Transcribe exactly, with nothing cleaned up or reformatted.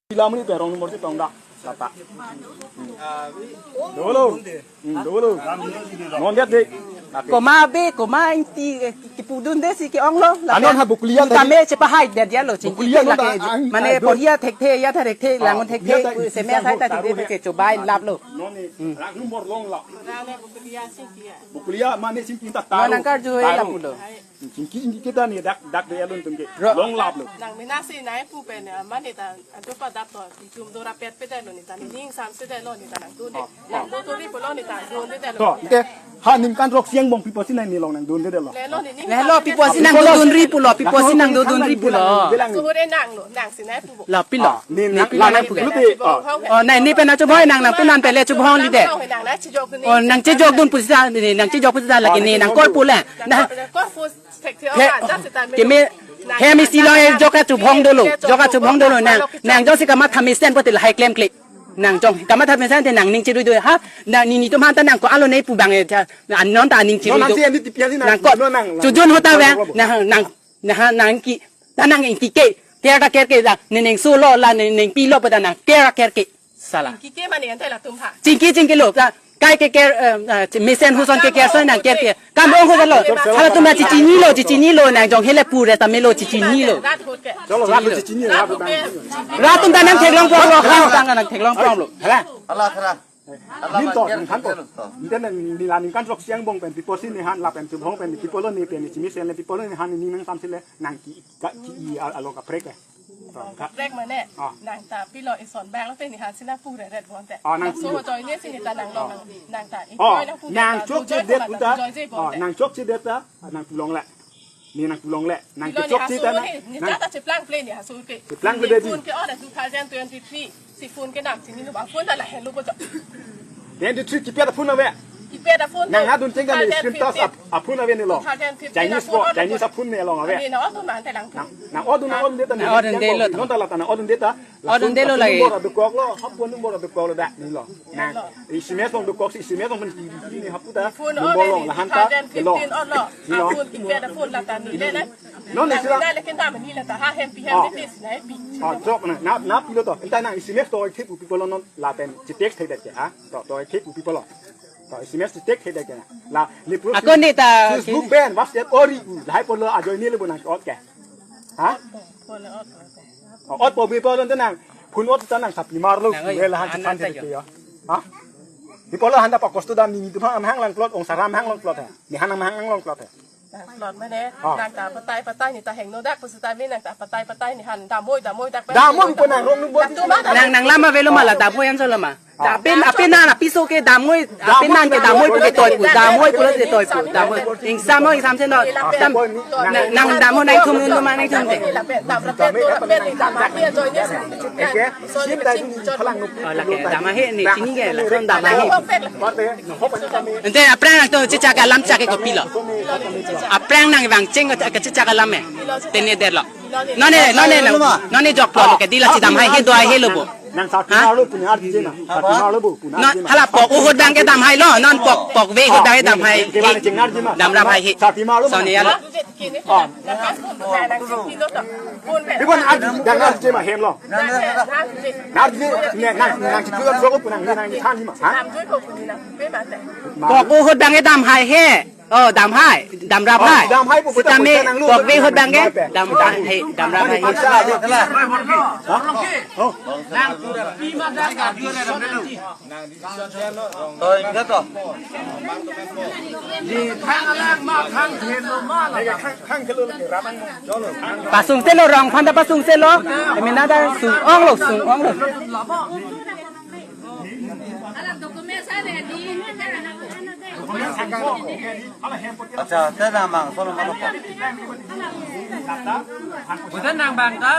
Pila muni pe rong number si tong dak. Lata. Hmm. Dolo. Hmm, dolo. Non dia dek. Komat be, komat ingti, eh, kipudun de si ke-ong lo. Lata. Anon ha Bokolia tadi. Kami cepat hai dia dia lo, cing. Bokolia kita non lagi, ta ang, mane ah, pon do. Dia thekthe, ya tha thekthe, ah, langun thekthe, dia ta seme ingti sai ta taro thekthe ya. Ke cobai lap lo. Non ni, hmm, rang number long la. Bokolia mane sing kita taro. Nang karju ya taro. Lap lo. Chingki chingki kita ni dak dak de alun tum ke. Ro. Long lap lo. Nang mina si nai pu pen, ah, mane ta ajo pa dap to. Jum do rapet pe de lo ni ta ni ning sam se de lo ni ta nang dun de. Ah. Nang do to ri po lo ni ta dun de de lo. To, ite ha ningkan throksi angbong pi pusi nang ni long nang dun de de lo. Le lo ni ning le sam lo se pi de pusi lo. Nang do dun ri pulo, pi pusi nang do dun ri pulo. Belang ni. Suhure nang lo, nang si nai pu bo. La pi lo. Ah, ni ni nang pi la lo nang nang pu. Lu ti. Ah. Oh, nang ni pen na chubhong nang nang pi nang pele chubhong li de. Nang na chejok dun ni. Oh, nang chejok dun pusi ta ni, nang chejok pusi ta lagi ni nang kor pu le. Nang kor pu. He, keme, he misi lo, he joka chubhong dolo, joka chubhong dolo nang, nang jongsi kamatha mesen pute lahai klemkle. Nang jong kamatha mesen te nang ning chirui do ha, nang ni netum aphan ta nang ko alo ne pu bang e ta, anon ta ning chirui do. Nang ko, chujun hota ve, nang, nang, nang, nang ki, ta nang ingti ke, ker ta ker ke ta, ne neng so lo la, ne neng pi lo pu ta nang, ker ta ker ke. Sala. Chingki ke mane ante latum ha. Chingki chingki lo. Ta kai ke ker, eh, eh, mesen huson ke ker so nang ker ke. Kam ong huson lo. Halatum ta chichini lo, chichini lo nang jong hele pure ta melo chichini lo. Rat hut ke. Cholo rat chichini rat. Rat hut ke. Rat atum ta nang theklong prong lo, rat atum ta nang theklong prong lo. Hala. Hala, hala. Nin to, nin han to. Nin to. Nin to, nin, nin, ningkan throksi angbong pen pi pusi ni han lapen chubhong pen pi pulo ni pen ni chimi sen le pi pulo ni han ni nang sam si le nang ki ka ki i a- alo kaprek eh. Kaprek mane. Ah. Nang ta pilo ison bang lo te ni han si nang pure ret bon te. Ah, nang so pilo. Join ni si ni ta nang lo. Ah. Nang ta. Oh, ipoi nang pure nang ta, chok join chedet ta, uta. Join je bon te. Nang chok chedet ta, nang pu long le. Ni nang pu long le. Nang pilo ni chok chedet ta hasu nang. Ni nang ta ta cheplang ple ni hasu ke. Cheplang ple de di. Phone ke order two thousand twenty-three. Si phone ke nang chini lo bang phone ta la helo ko jo. Twenty-three kipia ta phone ave. Kipia ta phone. Nang adun chengkam ni screen touch ap- aphone ave ni lo. Two thousand fifteen Chinese aphone ko, order Chinese ko. Aphone ni along ave. Ani na order man te lang phone. Nang, nang order, nang order data ni. Nang order de lo. Non ta la ta nang order data. Order de lo lagi. Number dokok lo, hap phone number dokok lo dak ni lo. Nang, S M S long dokok si S M S long pen ni hap ta. Phone number order long ni la han ta two thousand fifteen lo. Order lo. Ni lo. Aphone kipia ta phone la ta ni le na. Non ni sila. Nang na le ken ta ni la ta ha hem pi hem ni tis na pi. Ah, jok na, na, na pilo to. Enta nang S M S to thip pu people non lapen chetek thek det ke, ha? To, to thip pu people. To S M S chetek thek det ke. La, ni pro. Ako ni ta Facebook pen, WhatsApp ori u. Lahai pulo ajoine le bo nang ot ke. Ha? Phone ot. Oh, ot po people non ta nang. Phone ot ta nang sapi mar lo. Nang oi, le la han anan chan ta thek jo. Ke ya. Ha? People han ta pa kosto dam ni netum hang hang lang plot, ong saram hang lang plot ha. Ni han hang hang lang plot ha. Plot mane, ah, nang ta patai patai ni ta hengno dak, pusita mi nang ta patai patai ni han damoi damoi dak. Damoi ko nang rong nu bo. Dak tu ma. Nang nang lama velo mala damoi an so lama. Ah. Apin apin nang apiso ke damoi, apin nang ke damoi pu ke toi pu, damoi pu ke toi pu, damoi. Ingsam no, ingsam sen no. Tam nang, nang damoi nang thum nu ma nang thum te. Eke, sim dai tu ni phalang nuk. Oh, lake dam ahe ni chini ke, lason dam ahe. Ante aphrang nang to chechak alam chak ke kopilo. Aphrang nang vangcheng ke chechak alam eh. Tene der lo. None, none, none, none jok lo ke dila chedam hai he do hai he lo bo. Nang sati ha? Mar lo punya arti jena. Sati mar lo bo punya. Non arti jena. Hala pok ahut abang ke dam hai lo. Non pok, pok ve ahut abang ke dam hai. Ke mana chengar jena. Dam rap hai he. Sati mar lo. Sone ya lo. Oh. Ibu nang arti, nang arti jema hem lo. Nang arti ne, nang, nang chipu lo jok punang, nang ni than ni ma, ha? Pok ahut abang ke dam hai he. Oh, dam hai, dam rap hai. Oh, dam hai pu puta. Sitame puta nang lu pok ve ahut abang ke dam hai he, dam rap hai he. Ha? Oh. Oh, enggak toh. Pasung selo rong phanta pasung selo. Emina da sung ong lo, sung ong lo. Acha, te nang bang, solo mano pa. Bukan nang bang ka.